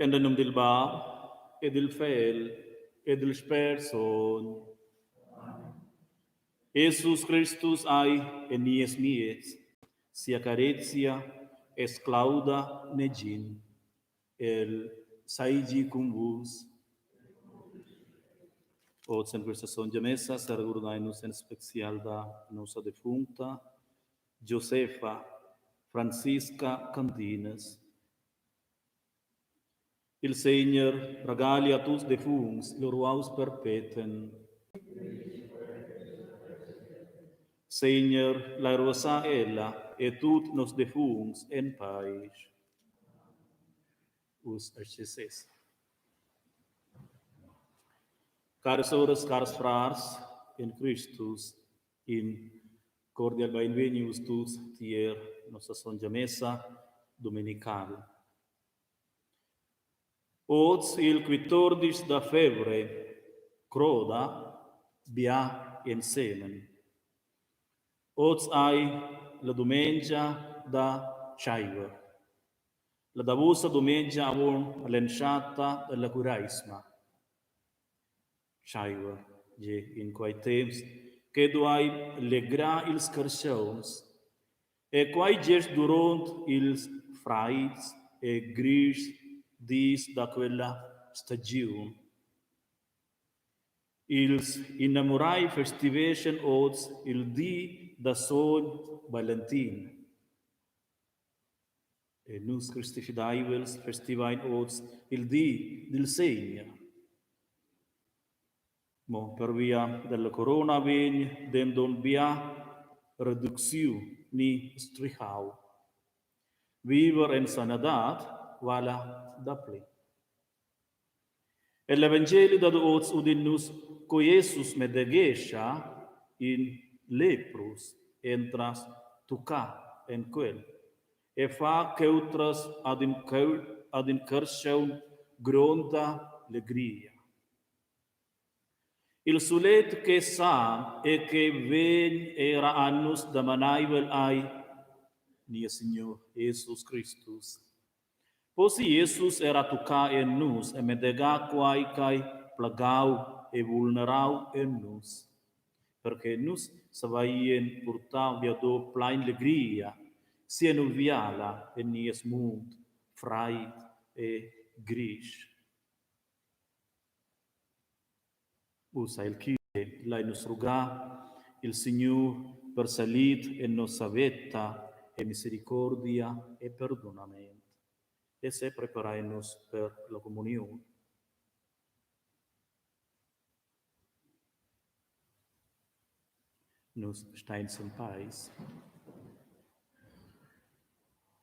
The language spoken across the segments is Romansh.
En num dil Bab e dil Fegl e dil Spert Sogn. Jesus Cristus ei en nies miez, sia carezia esclauda negin. El seigi cun vus. Oz en questa sontga messa seregurdein nus en special da nossa defuncta Josefa Francisca Candinas. Il Segner regali a tuts defuncts il ruaus perpeten. Segner, lai ruassar ella e tut nos defuncts en paisch. Uss sesez. Caras soras, cars frars en Cristus, in cordial beinvegni vus tuts tier nossa sontga messa dominical. Oz, il quittordisch da fevrer, croda bia ensemen. Oz ei la dumengia da tscheiver, la davosa dumengia avon l'entschatta dalla cureisma. Tscheiver, gie in quei temps che duei legrar ils carstgauns e quai gest duront ils freids e grischs dis da quella stagiun. Ils inamurai festiveschan oz il di da sogn Valentin. E nus cristifideivels festivein oz il di dil Segner. Mo pervia dalla corona vegn denton bia reduciu ni strihau. Viver en sanadad vala dapli. El evangeli dad oz udin nus co Jesus medeghescha in leprus entras tuccar en quel e fa cheutras ad in ad in carstgaun gronda legria. Il sulet che sa e che vegn era a nus damanaivel ei nies Signur Jesus Cristus. Possi Jesus era tuccar en nus e medegar quai ch'ei plagau e vulnerau en nus, per che nus saveien purtar viado plein legria sia nuviala en nies mund freid e grisch. Ussa il Kyrie, lai nus rugar il Signur per salid en nossa veta e misericordia e perdunament. E se preparein nus per la communiun. Nus stein sin peis.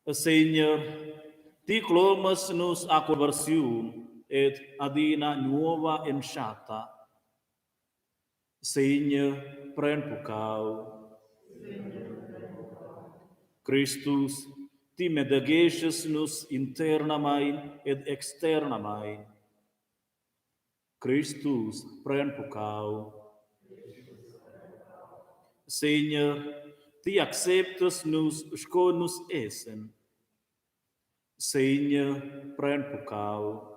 Segner, ti clomas nus a conversiun ed ad ina nova entschatta. Segner, pren puccau. Cristus, ti medegheschas nus internamein ed externamein. Cristus pren puccau. Segner, ti acceptas nus sco nus essen. Segner, pren puccau.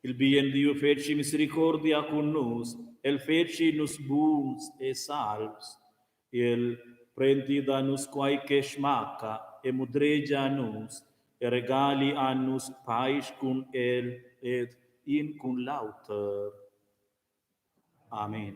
Il bien Diu fetschi misericordia cun nus, el fetschi nus buns e salvs. El prendi da nus quai che smacca e mudregia a nus e regali a nus paisch cun el ed in cun l'auter. Amen.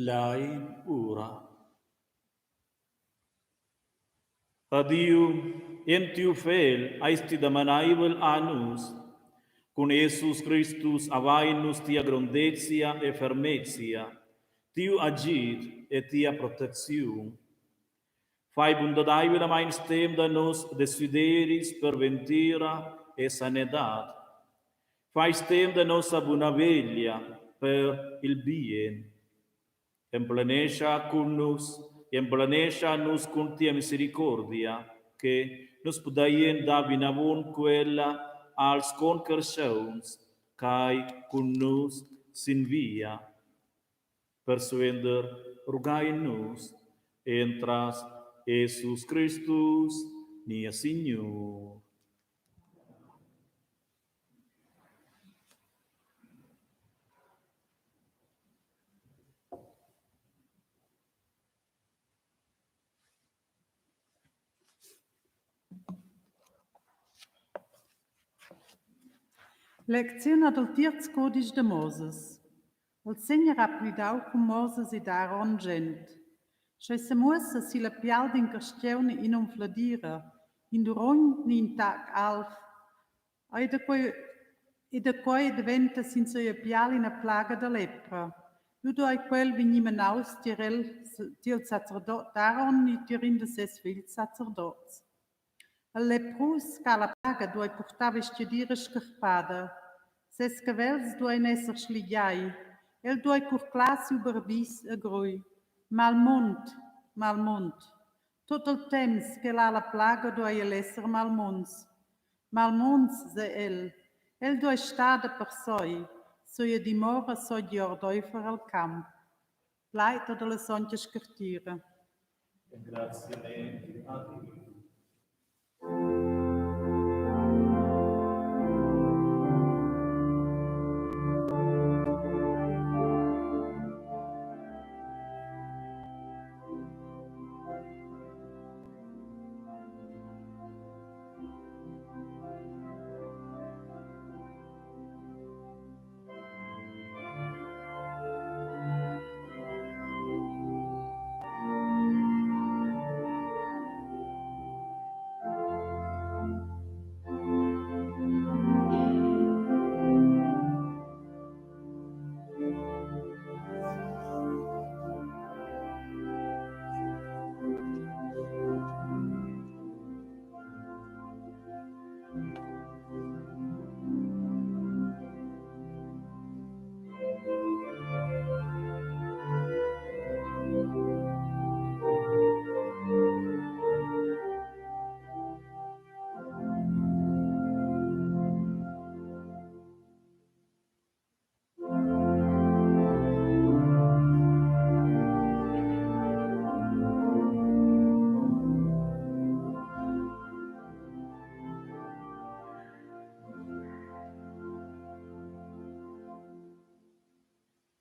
Lein ura. A Diu, en tiu Fegl eis ti damanaivel a nus. Cun Jesus Cristus havein nus tia grondezia e fermezia, tiu agid e tia protecziun. Fai bundadaivelamain stem da nos desideris per ventira e sanedad. Fai stem da nossa bunaveglia per il bien. Emplenescha cun nus, emplenescha nus cun tia misericordia, che nus pudeien dar vinavon quella als concarstgauns ch'hai cun nus sin via. Persuenter rugain nus entras Jesus Cristus, nies Signur. Lecziun dal tierz cudisch da Moses. Il Segner ha plidau cun Moses ed Aaron dschend: Sch'ei semuossa silla pial d'in carstgaun in'unfladira, in durogn ni in tac alv, Ei da quei e da quei daventa sin sia pial ina plaga da lepra. Lu duei quel vegnir menaus tier el tiel sacerdot Aaron ni tier in da ses fegls sacerdots. Il leprus che ha la plaga duei purtar vestgadira scarpada. Ses cavels duein esser schligiai. El duei curclar siu barbis e grui. Malmund, malmund. Tut il temps ch'el ha la plaga duei el esser malmunds. Malmunds, seh el, el duei star dapersei, sia dimora seigi ordeifer el camp. Plaid dalla sontga scartira. Engraziament a Diu.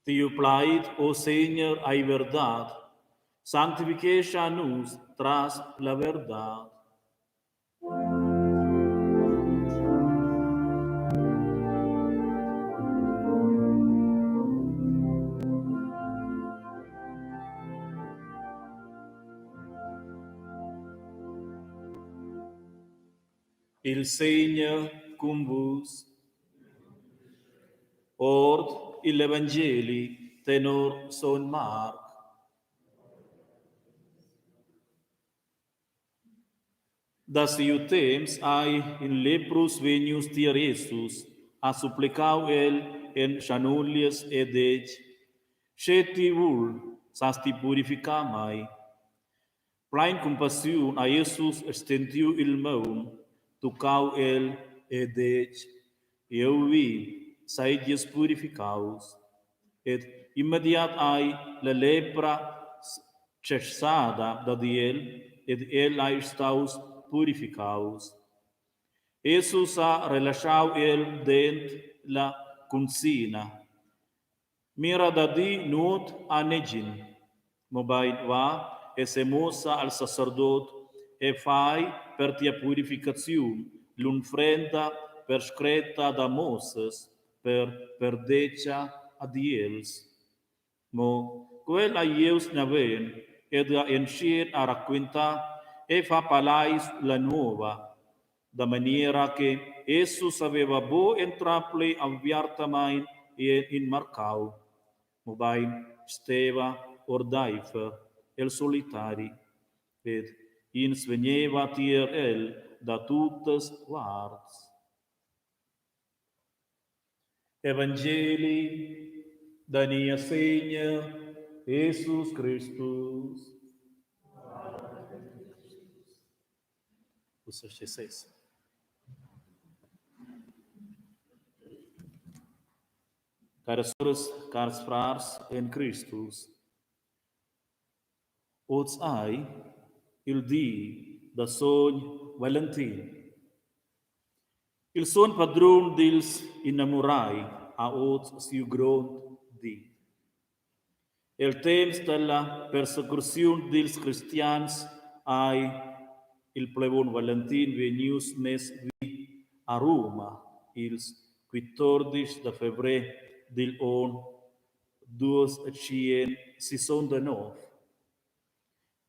Tiu plaid, o Segner, ei verdad. Sanctifichescha nus tras la verdad. Il Segner cun vus. Ord igl evangeli tenor sogn Marc. Da siu temps ei in leprus vegnius tier Jesus, ha supplicau el en schanuglias e detg: Sche ti vul, sas ti purificar mei. Plein cumpassiun ha Jesus stendiu il maun, tuccau el e detg: Jeu vi, seigies purificaus. Ed immediat ei la lepra tschessada dad el ed el ei staus purificaus. Jesus ha relaschau el dent la cunzina. Mira da dir nuot a negin, mobein va e semuossa al sacerdot e fai per tia purificaziun l'unfrenda perscretta da Moses per perdetga ad els. Mo Quel ei ius naven ed ha entschiet a raquintar e far paleis la nova, da maniera che Jesus saveva buc entrar pli aviartamein en in marcau, mobein steva ordeifer el solitari ed ins vegneva tier el da tuttas varts. Evangeli da Niessegner Jesus Cristus. Ussa sche ses. Caras soras, cars frars en Cristus, oz ei il di da sogn Valentin. Il sogn padrun dils innamurai ha oz siu grond di. El temps dalla persecuziun dils cristians ei il plevon Valentin vegnius mess vi a Ruma ils quittordisch da fevrer digl onn 269.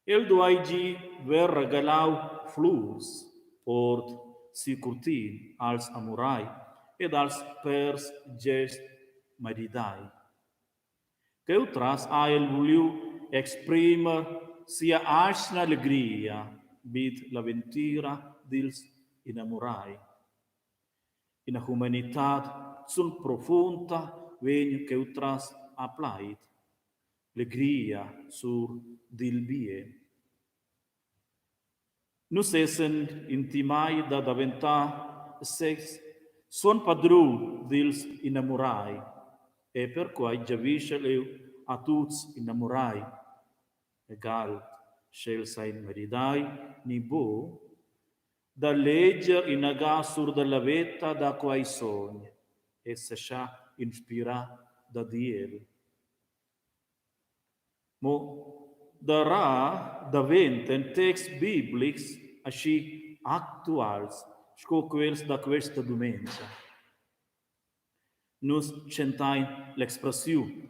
El dueigi ver regalau flurs ord siu curtin als amurai ed als pèrs gest maridai. Cheutras ha el vuliu exprimer sia atgna legria vid la ventira dils inamurai. Ina humanitad zun profunda vegn cheutras a plaid, legria sur dil bien. Nus essen intimai da daventar sezs sogn padrun dils inamurai e perquei giavischel jeu a tuts inamurai, egal sch'els ein maridai ni buc, da leger inaga sur dalla veta da quei sogn e seschar inspirar dad el. Mo darar daventan texts biblics aschi actuals sco quels da questa dumengia. Nus tschentain l'expressiun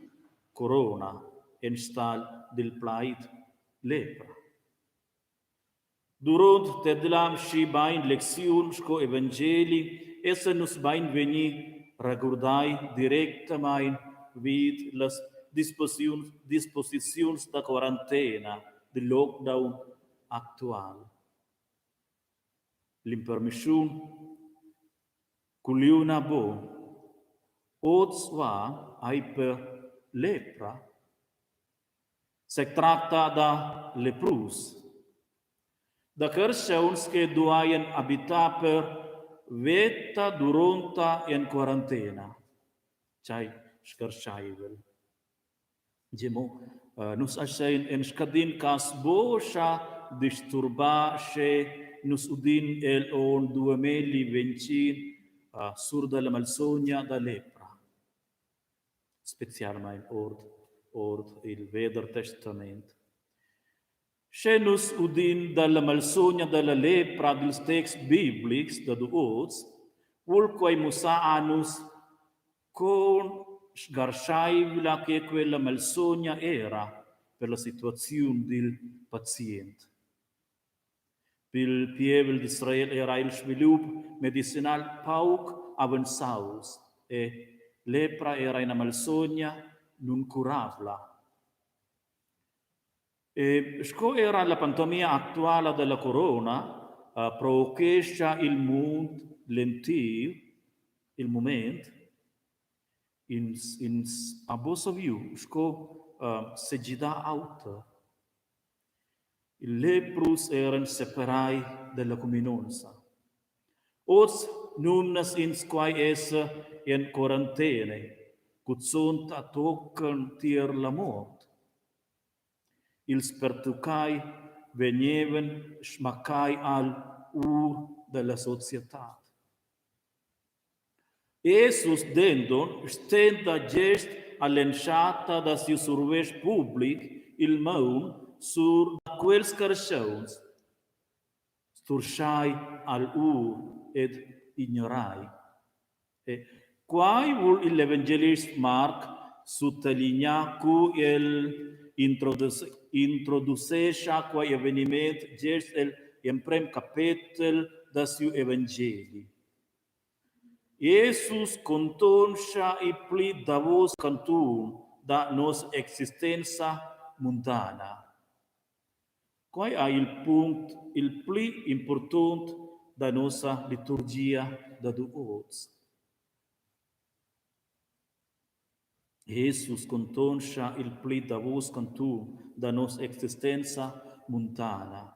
corona enstagl dil plaid lepra. Duront tedlar schi bein lecziun sco evangeli essan nus beinvegni regurdai directamein vid las disposiziuns da quarantena dil lockdown actual. L'impermischun cugliuna buc. Oz va ei per lepra. Setracta da leprus, da carstgauns che duaien habitar per veta duronta en quarantena. Tgei sgarscheivel. Gie mo, nus aschein en scadin cass buca disturbar sche nus udin el onn 2025 sur dalla malsogna da lepra. Specialmein ord ord il Veder Testament. Sche nus udin dalla malsogna dalla lepra dils texts biblics dad oz, vul quei mussar a nus con sgarscheivla che quella malsogna era per la situaziun dil pazient. Pil pievel d'Israel era il svilup medicinal pauc avanzaus e lepra era ina malsogna nuncurabla. E sco era la pandemia actuala dalla corona provochescha il mund l'entir il mument, ins ins ha buca saviu sco segidar auter. Ils leprus eran separai dalla cuminonza. Oz numnas ins quei esser en quarantena, cuzont a tochen tier la mort. Ils pertuccai vegnevan smaccai agl ur dalla societad. Jesus denton stenda gest all'entschatta da siu survetsch public il maun sur da quels carstgauns, sturschai agl ur ed ignorai. E quai vul igl evangelist Marc suttalignar cu el introducescha quei eveniment gest el emprem capetel da siu evangeli. Jesus contonscha il pli davos cantun da nossa existenza mundana. Quai ei il punct il pli impurtont da nossa liturgia dad oz. Jesus contonscha il pli davos cantun da nossa existenza mundana.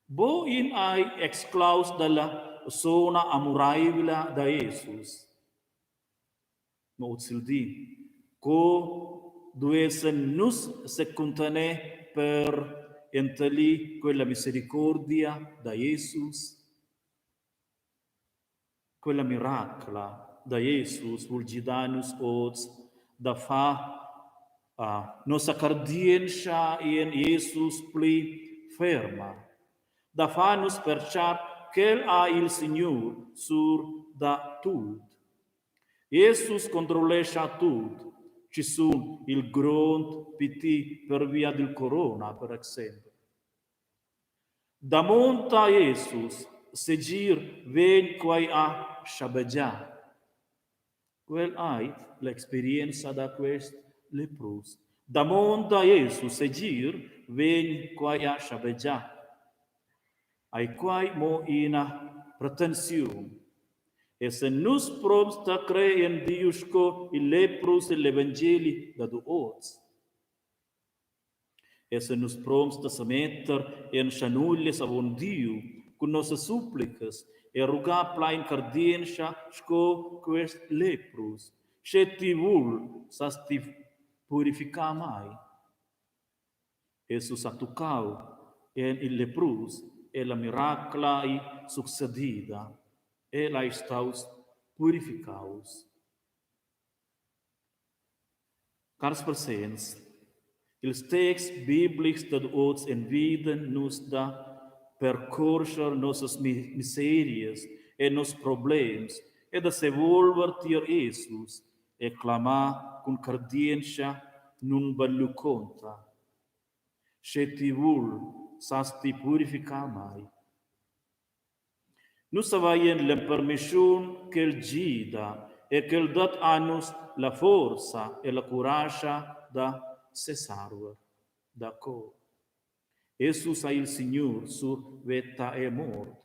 Buc in ei exclaus dalla zona amuraivla da Jesus. Mo ozildi, co duessen nus secuntener per entellir quella misericordia da Jesus? Quella miracla da Jesus vul gidar nus oz da far nossa cardientscha en Jesus pli ferma, da far nus pertschart ch'el ha il Signur sur da tut. Jesus controllescha tut, schizun il grond piti pervia dil corona per exempel. Damonda Jesus, segir vegn quei a schabegiar. Quel ei l'experienza da quest leprus. Damonda Jesus, segir vegn quei a schabegiar. Ei quei mo ina pretensiun? Essen nus promts da crer en Diu sco il leprus egl evangeli dad oz? Essan nus promts da semetter en schanuglias avon Diu cun nossas supplicas e rugar plein cardientscha sco quest leprus, Sche ti vul, sas ti purificar mei. Jesus ha tuccau en il leprus e la miracla ei succedida. El ei staus purificaus. Cars presents, ils texts biblics dad oz envidan nus da percorscher nossas miserias e nos problems e da sevolver tier Jesus e clamar cun cardientscha nunballuconta: Sche ti vul, sas ti purificar mei. Nus havein l'empermischun ch'el gida e ch'el dat a nus la forza e la curascha da sesarver da cor. Jesus ei il Signur sur veta e mort.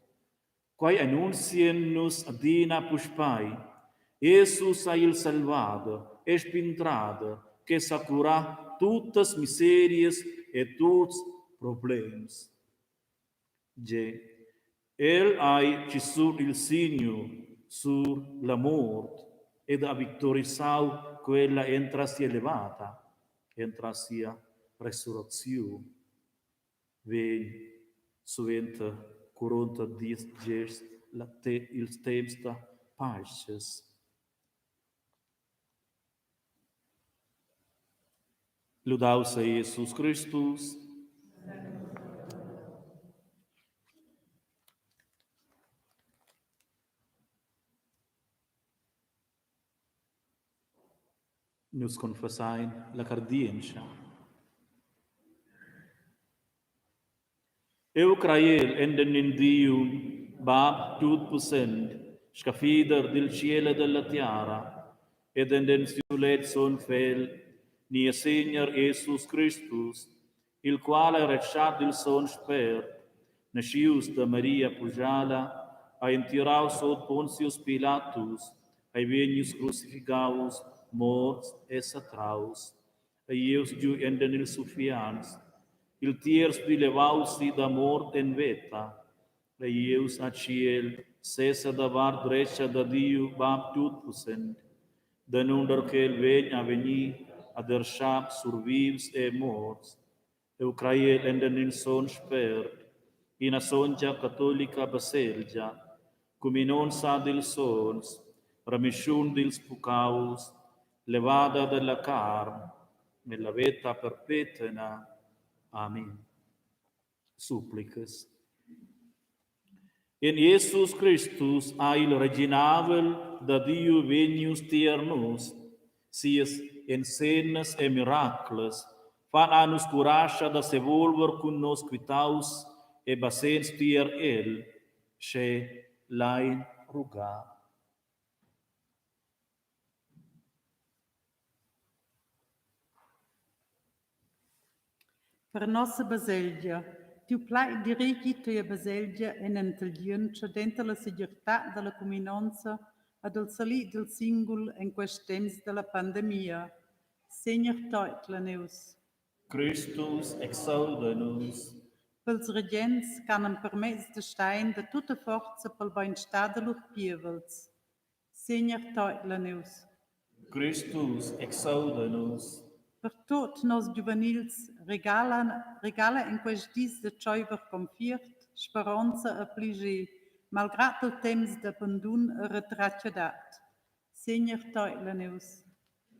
Quei annunzien nus adina puspei. Jesus ei il Salvader e Spindrader che sa curar tuttas miserias e tuts problems. Ge, el ei schizun il signur sur la mort ed ha victorisau quella entras sia levada, entras sia resurrecziun. Vegn suenter curonta dis gest la te ils temps da Pasches. Ludaus ei Jesus Cristus. Nus confessein la cardientscha. Eu crajel enden in Diu, Bab tutpussent, scaffider dil tschiel e dalla tiara, ed enden siu led sogn Fegl, nies Segner Jesus Cristus, il qual ei retschart dil sogn Spert, naschius da Maria Pujala, ha entirau sut Pontius Pilatus, ei vegnius crucificaus, morts e satraus, ei ius giu enden ils uffians, il tierz di levaus si da mort en veta, ei ius a tschiel, sesa da vart dretga da Diu Bab tutpussent, danunder ch'el vegn a vegnir a derschar sur vivs e morts. Eu craiel enden il Sogn Spert, ina sontga catolica baselgia, cuminonza dils sogns, remischun dils puccaus, levada dalla carn nella veta perpetna. Amen. Supplicas. En Jesus Cristus ha il reginavel da Diu vegnius tier nus, sias enzennas e miraclas. Fan a nus curascha da sevolver cun nos quitaus e basegns tier el, sche lein rugar. Per nossa baselgia. Tiu plaid dirigi tia baselgia en entelgientscha denter la segirtad dalla cuminonza ed il salit dil singul en quest temps dalla pandemia. Segner teidla nus. Cristus exauda nus. Pels regents ch'han empermess da star da tutta forza pel bainstar da lur pievels. Segner teidla nus. Cristus exauda nus. Per tut nos giuvenils regalan, regala en quests dis da tscheiver confiert, speronza e plascher, malgrad il temps d'abandun e retratgadad. Segner teidla nus.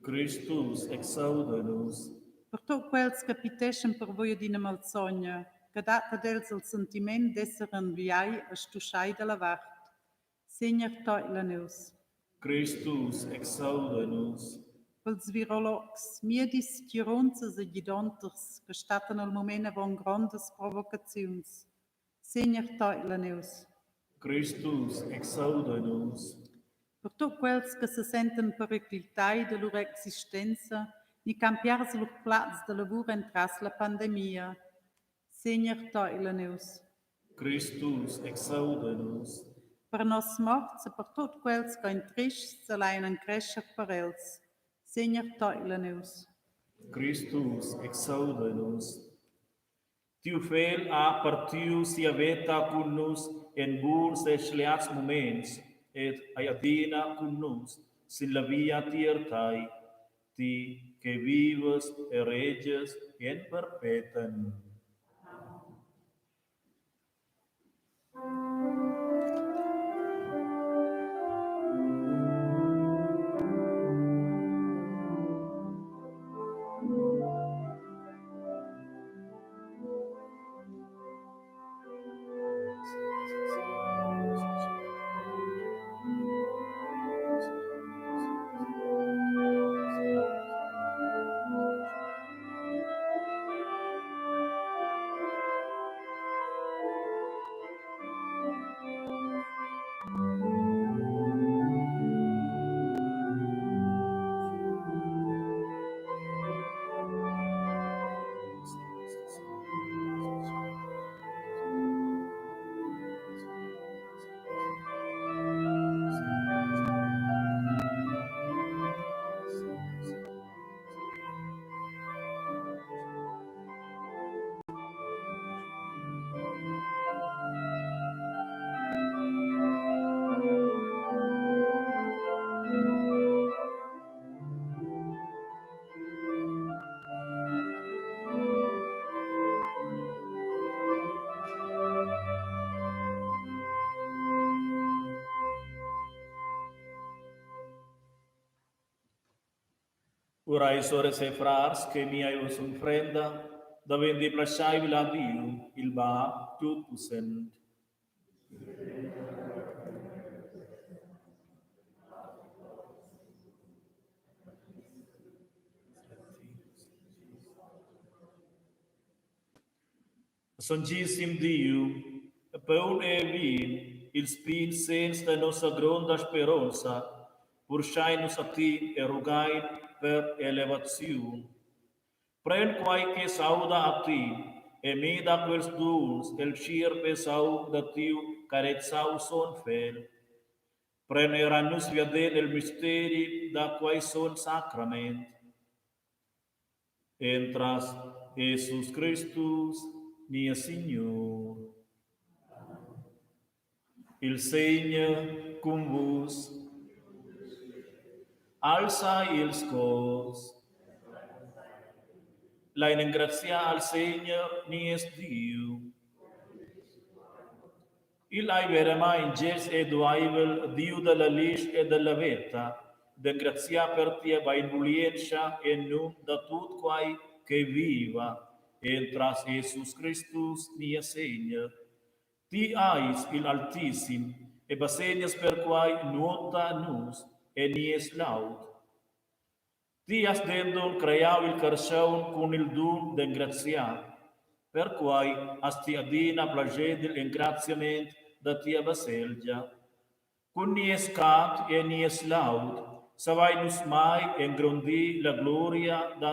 Cristus exauda nus. Per tut quels che piteschan pervia d'ina malsogna, che dat ad els il sentiment d'esser enviai e stuschai dalla vart. Segner teidla nus. Cristus exauda nus. Pels virologs, miedis, tgirunzas e gidonters che stattan al mument avon grondas provocaziuns. Segner teidla nus. Cristus exauda nus. Per tut quels che se sentan periclitai da lur existenza ni ch'han piars lur plaz da lavur entras la pandemia. Segner teidla nus. Cristus exauda nus. Per nos morts e per tut quels che ein trists e lain encrescher per els. Segner teidla nus. Cristus exauda nus. Tiu Fegl ha partiu sia veta cun nus en buns e schliats muments ed ei adina cun nus sin la via tier tei, ti che vivas e regias en perpeten. Urai soras e frars che mia vos unfrenda davendi plascheivla a Diu, il Bab tutpussent. Sontgissim Diu, paun e vin, ils pigns segns da nossa gronda speronza, purschein nus a ti e rugain per elevaziun. Pren quei che s'auda a ti e mida quels duns el tschierv e saung da tiu carezau sogn Fegl. Pren era nus viaden el misteri da quei sogn sacrament. Entras Jesus Cristus, nies Signur. Il Segner cun vus. Alza ils cors. Lein engraziar al Segner, nies Diu. Igl ei veramein gest e dueivel, Diu dalla glisch e dalla veta, d'engraziar per tia beinvulientscha en num da tut quei che viva entras Jesus Cristus, nies Segner. Ti eis igl Altissim e basegnas perquei nuota nus e nies laud. Ti has denton creau il carstgaun cun il dun d'engraziar. Perquei has ti adina plascher digl engraziament da tia baselgia. Cun nies cant e nies laud savein nus mai engrondir la gloria da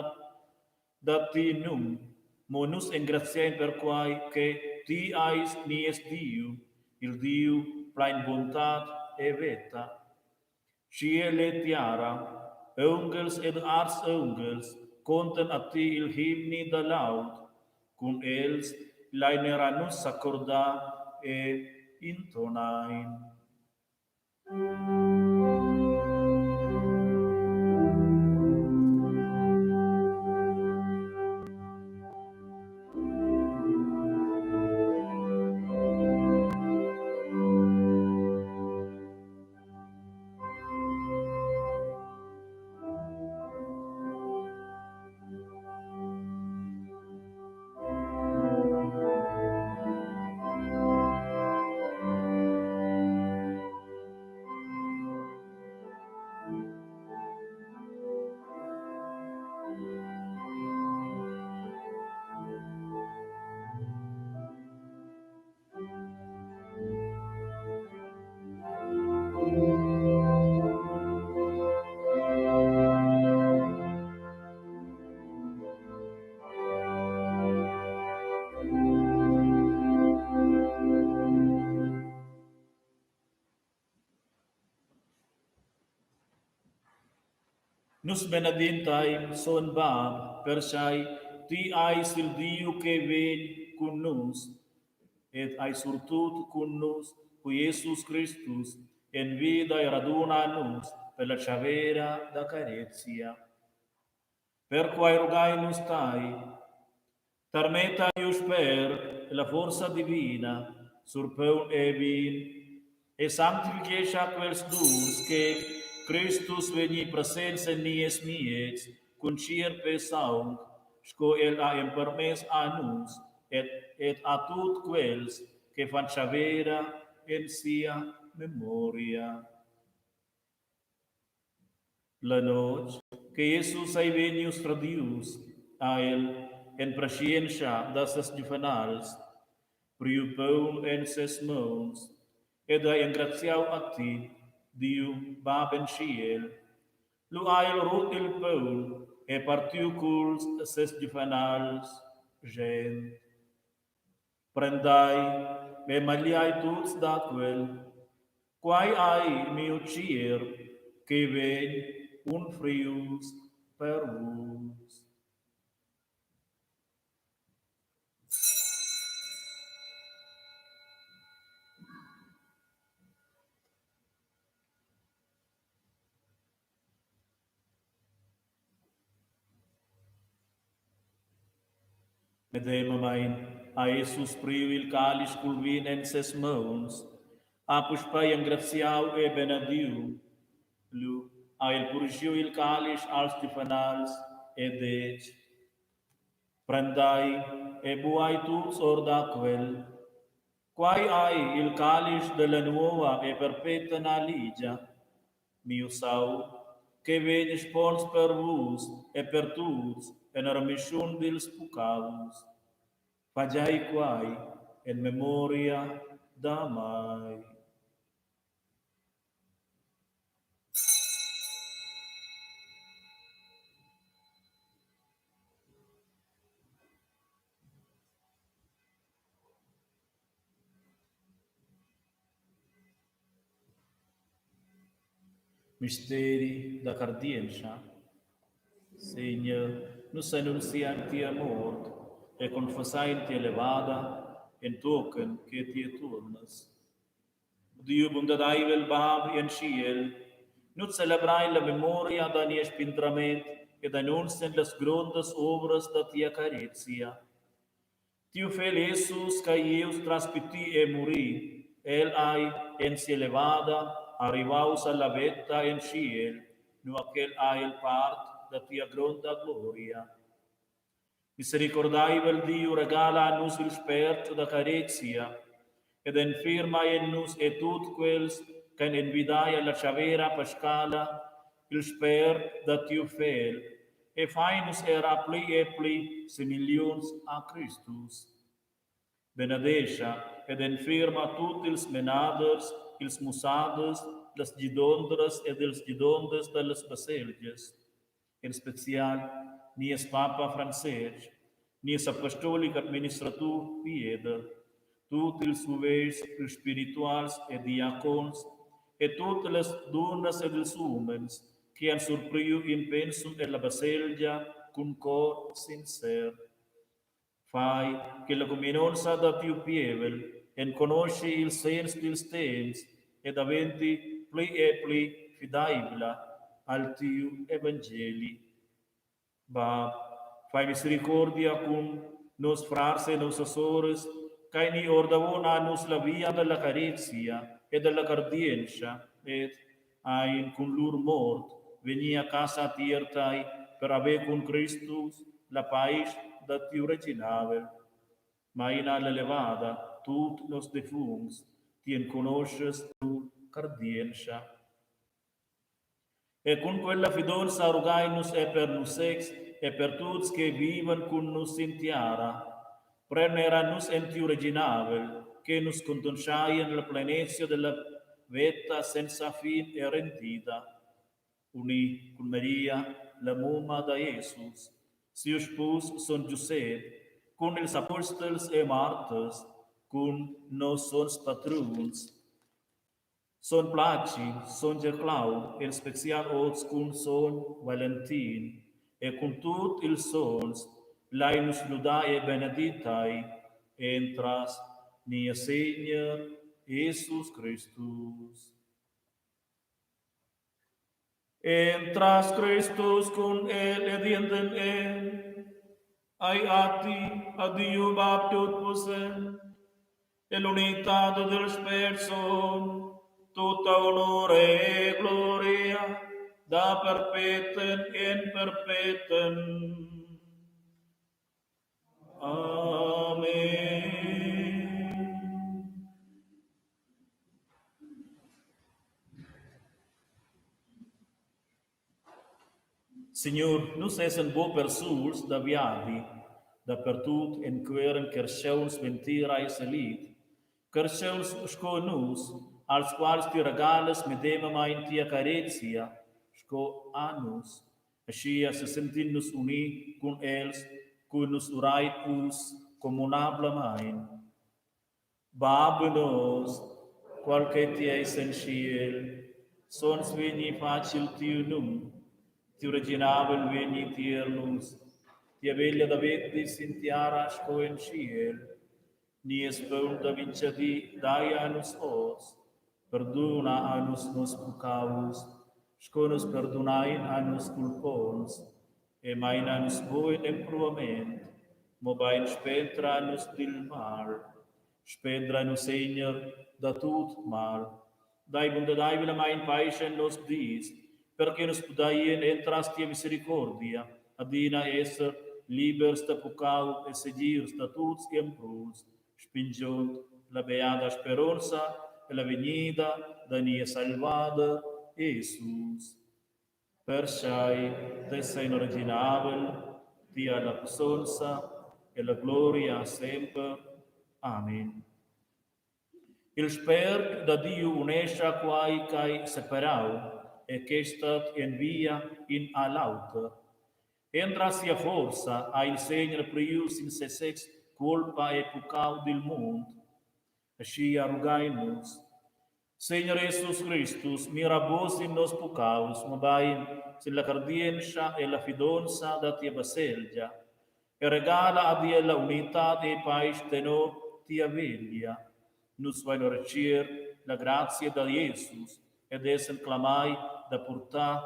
da tiu num, mo nus engraziein perquei che ti eis nies Diu, il Diu plein buontad e veta. Tschiel e tiara, aunghels ed arzaunghels contan a ti il himni da laud, cun els lein era nus s'accordar e intonain. Nus benedin tai, sogn Bab, pertgei ti eis il Diu che vegn cun nus ed ei surtut cun nus cu Jesus Cristus envida e raduna nus per la tschavera da carezia. Perquei rugain nus tai, tarmetta tiu Spert e la forza divina sur paun e vin e sanctifichescha quels duns che Cristus vegni presents en nies miez cun tgierp e saung, sco el ha empermess a nus ed, ed a tut quels che fan tschavera en sia memoria. La notg che Jesus ei vegnius tradius, ha el, en preschientscha da ses giuvenals, priu paun en ses mauns ed ha engraziau a ti, Diu Bab en tschiel. Lu ha el rut il paun e partiu culs ses giuvenals, schend: Prendai e magliai tuts da quel. Quai ei miu tgierp che vegn unfrius per vus. Medemamein ha Jesus priu il calisch cul vin en ses mauns, ha puspei engraziau e benediu. Lu ha el purschiu il calisch als giuvenals e detg: Prendai e buai tuts or da quel. Quai ei il calisch dalla nova e perpetna ligia, miu saung, che vegn spons per vus e per tuts en remischun dils puccaus. Fagei quai en memoria da mei. Misteri da cardientscha. Segner, nus annunziain tia mort e confessain tia levada entochen che ti tuornas. Diu bundadaivel Bab en tschiel, nus celebrain la memoria da nies spindrament ed annunzien las grondas ovras da tia carezia. Tiu fegl Jesus ch'ei ius tras pitir e murir, el ei en sia levada arrivaus alla veta en tschiel, nua ch'el ha el part da tia gronda gloria. Misericordaivel Diu regala a nus il spert da carezia ed enfirma en nus e tut quels ch'ein envidai alla tschavera pascala. il spért da tiu Fegl e fai nus era pli e pli semiglions a Cristus. Benedescha ed enfirma tut ils menaders, ils mussaders, las gidondras ed ils gidonders dallas baselgias, en special nies papa Francestg, nies apostolic administratur Pieder, tut ils uvestgs, ils spirituals e diacons e tut las dunnas ed ils umens che han surpriu in pensum ella baselgia cun cor sincer. Fai che la cuminonza da tiu pievel enconoschi ils segns dils temps e daventi pli e pli fideivla al tiu evangeli. Bab, fai misericordia cun nos frars e nossas soras, ch'ein i ordavon a nus la via dalla carezia e dalla cardientscha ed ein cun lur mort vegni a casa tier tei per haver cun Cristus la paisch da tiu reginavel. Maina alla levada tut nos defuncts, ti enconoschas lur cardientscha. E cun quella fidonza rugain nus er per nus sezs e per tuts che vivan cun nus sin tiara. Pren era nus en tiu reginavel, che nus contonscheien la plenezia della veta senza fin e rendida. Uni cun Maria, la mumma da Jesus, siu spus son Giusep, cun ils apostels e marters, cun nos sons patruns, Son Placi, sontga Clau, en special oz cun sogn Valentin e cun tut ils sogns lein nus ludar e benedir tei entras nies Segner Jesus Cristus. Entras Cristus cun el ed enten el, ei a ti, a Diu Bab tutpussent, e l'unitad del Spert Sogn, tutta honor e gloria da perpeten en perpeten. Amen. Signur, nus essan buc persuls da viadi, dapertut enqueran carstgauns ventirais e lit, carstgauns sco nus, als quals ti regalas medemamein tia carezia sco a nus. Aschia sesentin nus uni cun els, cu nus urein uss communablamein. Bab nos, qual che ti eis en tschiel, sogns vegni fatg il tiu num, tiu reginavel vegni tier nus, tia veglia daventi sin tiara sco en tschiel. Nies paun da mintgadi dai a nus oz, perduna a nus nos puccaus, sco nus perdunain a nos culponts, e meina nus buc en empruament, mobein spendra nus dil mal. Spendra nus, Segner, da tut mal. Dai bundadaivlamain paisch en nos dis, per che nus pudaien entras tia misericordia adina esser libers da puccau e segirs da tuts empruns, spingiond la beada speronza e la vegnida da nies Salvader Jesus. Perschai dessa in reginavel tia la pussonza e la gloria semper. Amen. Il Spert da Diu unescha quai ch'ei separau e che stat en via in a l'auter. Entras sia forza ha il Segner priu sin sesez cuolpa e puccau dil mund. Aschia rugain nus. Segner Jesus Cristus, mira buc sin nos puccaus, mobein sin la cardientscha e la fidonza da tia baselgia e regala ad ella unitad e paisch tenor tia veglia. Nus vein retschiert la grazia da Jesus ed essan clamai da purtar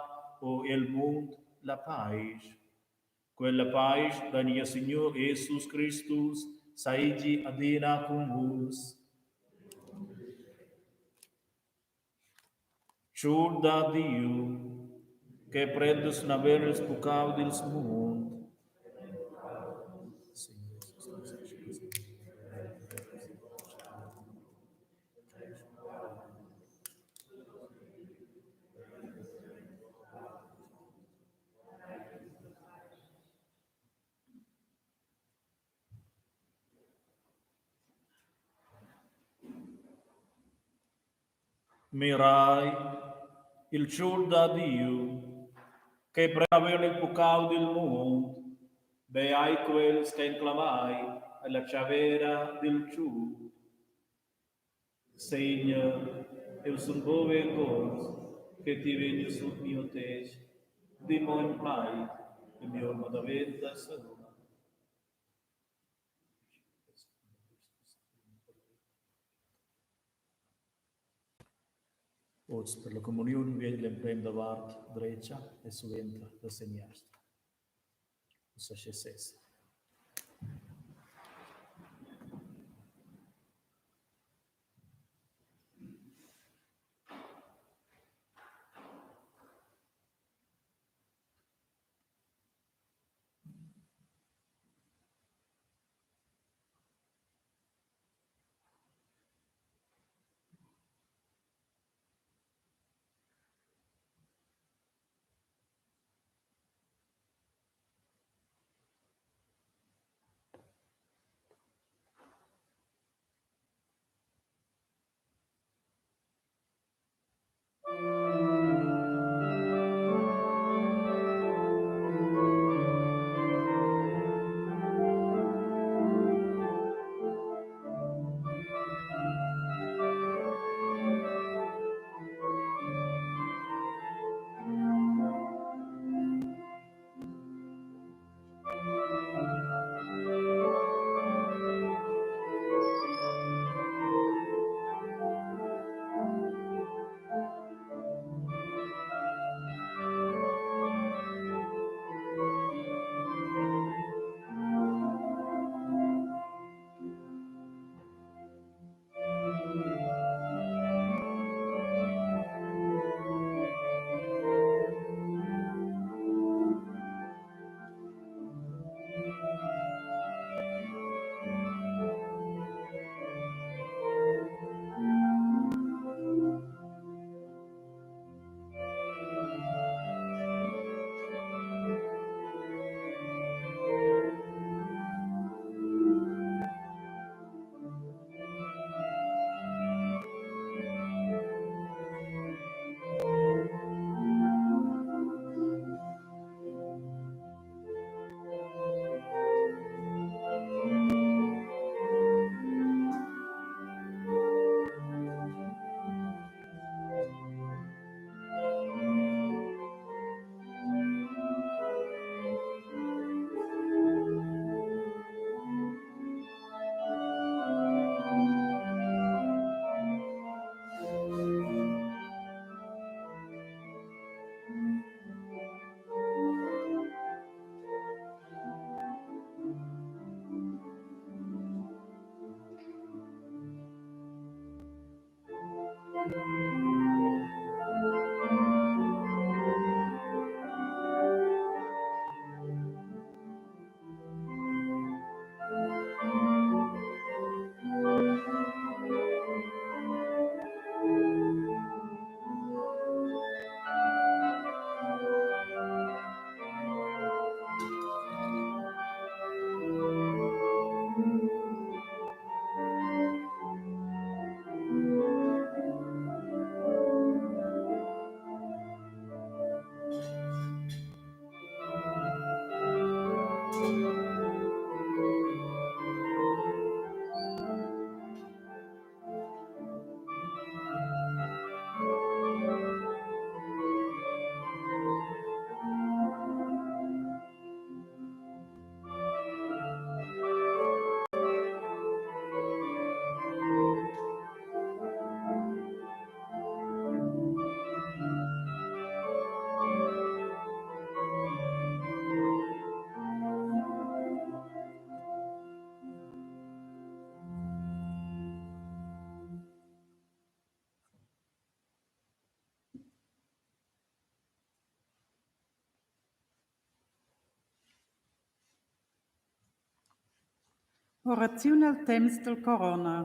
o el mund la paisch. Quella paisch da nies Signur Jesus Cristus seigi adina cun vus. Tschur da Diu che prendes naven ils puccau dils mund. Mirai, il tschur da Diu, che pren naven il puccau dil mund, beai quels ch'ein clamai alla tschavera dil tschur. Segner, jeu sun buc vengonzs che ti vegnies sut miu tetg, di mo in plaid e mi'olma daventa sauna. Oz per la communiun vegn l'emprem da vart dretga e suenter da seniastra. Ussa sche sesa. Oraziun el temps dal corona.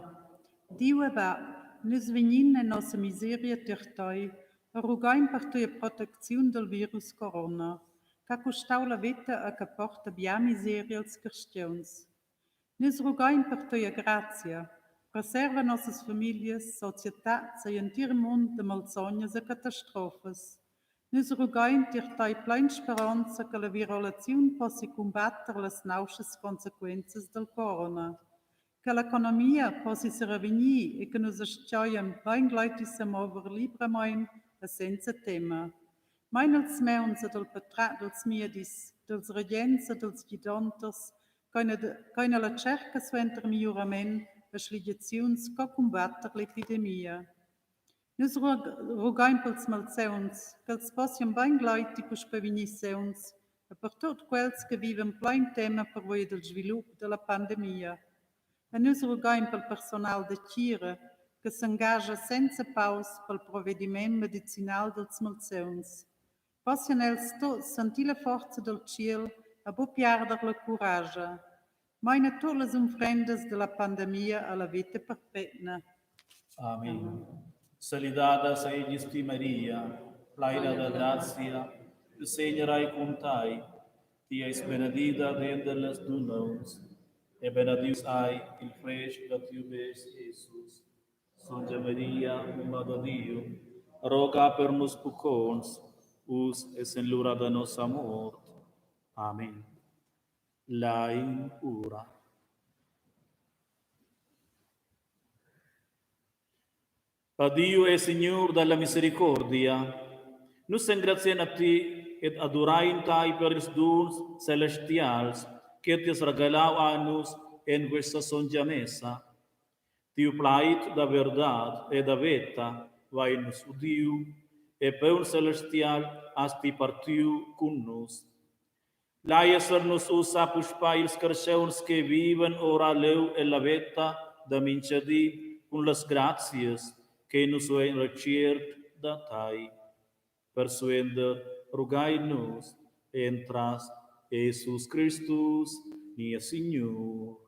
Diu e Bab, nus vegnin en nossa miseria tier tei e rughein per tia protecziun dal virus corona, ch'ha custau la veta e che porta bia miseria als carstgauns. Nus rughein per tia grazia. Preserva nossas famiglias, societads egl entir mund da malsognas e catastrofas. Nus rughein tier tei plein speronza che la virolaziun possi cumbatter las nauschas consequenzas dal corona, che l'economia possi serevegnir e che nus astgeien beingleiti semover libramein e senza tema. Meina els mauns ed el patratg dals miedis, dals regents e dals gidonters ch'ein alla tscherca suenter migliurament e schligiaziuns co cumbatter l'epidemia. Nus rughein pels malsauns, ch'els possian beingleiti puspei vegnir sauns e per tut quels che vivan plein tema pervia dil svilup dalla pandemia. E nus rughein pel personal da tgira che s'engascha senza paus pel provediment medicinal dals malsauns. Possian els tuts sentir la forza dal tschiel e buc piarder la curascha. Meina tut las unfrendas dalla pandemia alla veta perpetna. Amen. Salidada seigies ti Maria, pleina da grazia, il Segner ei cun tei. Ti eis benedida denter las dunnauns, e benedius ei il frestg da tiu best Jesus. Sontga Maria, mumma da Diu, roga per nus pucconts, uss e sen l'ura da nossa mort. Amen. Lein ura. A Diu e Signur dalla misericordia, nus engraziein a ti ed adurein tei per ils duns celestials che ti has regalau a nus en questa sontga messa. Tiu plaid da verdad e da veta vein nus udiu e paun celestial has ti partiu cun nus. Lai esser nus ussa puspei ils carstgauns che vivan ora leu ella veta da mintga di cun las grazias che nus vein retschiert da tei. Persuenter rughein nus entras Jesus Cristus, nies Signur.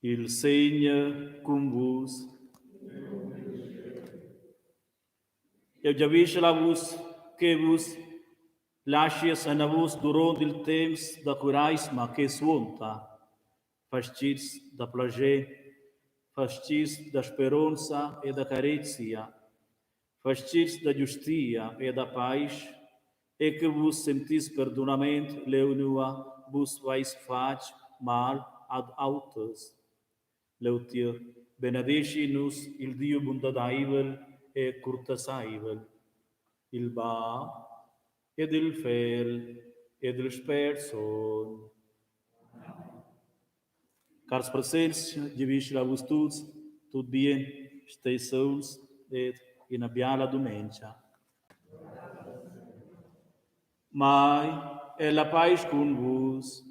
Il Segner cun vus. Jeu giavischel a vus che vus laschies enavos duront il temps da cureisma che suonta, fastizs da plascher, fastizs da speronza e da carezia, fastizs da giustia e da paisch e che vus sentis perdunament leu nua vus veis fatg mal ad auters. Leutier benedeschi nus il Diu buntadeivel e curteseivel, il Bab ed il Fegl ed il Spert Sogn. Cars presents, giavischel a vus tuts tut bien, stei sauns ed ina biala dumengia. Mai è la paisch cun vus.